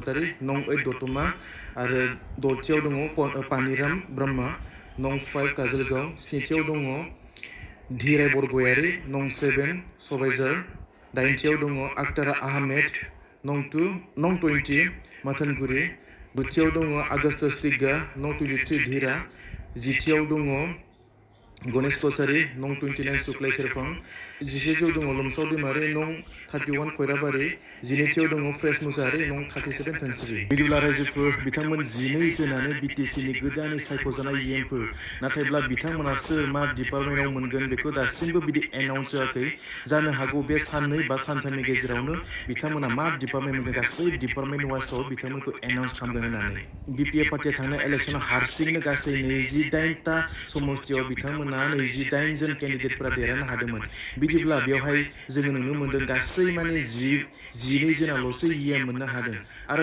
बसुमतारी नं 8 दतमा आरो दथियाव दङ पानिराम ब्रह्म नं 5 काजलगाव स्निथियाव दङ धीराय बरगयारी नं 7 सबाइझार दाइनथियाव दङ आक्तार आहमेद नं 20 माथानगुरि गुथियाव दङ आगस्ट स्टिगा नं 23 धीरा जिथियाव दङ गणेश कसारी नं 29 सुक्लाय सेरफां जिसेथियाव दङ लोमसाव दैमारि नं 31 खयराबारि जिनैथियाव दङ फ्रेस मुसाहारि नं 37 धोनस्रि बिदिब्ला रायजोफोर बिथांमोन 12 जोनानो बिटिसिनि गोदानै सायख'जानाय इएमफोर नाथायब्ला बिथांमोना सोर मा डिपार्टमेन्टआव मोनगोन बेखौ दासिमबो बिदि एनाउन्स जायाखै जानो हागौ बे साननै बा सानथामनि गेजेरावनो बिथांमोना मा डिपार्टमेन्ट मोनगोन गासै डिपार्टमेन्ट वाइसआव बिथांमोनखौ एनाउन्स खालामगोन होननानै बिपिएफ पार्टिया थांनाय इलेक्सनाव हारसिंनो गासै 28टा समस्थियाव बिथांमोना 28 जन केन्डिडेटफोरा देरहानो हादोंमोन बिदिब्ला बेवहाय जोङो नुनो मोन्दों गासै माने 12 जोनाल'सो इएम मोननो हादों आरो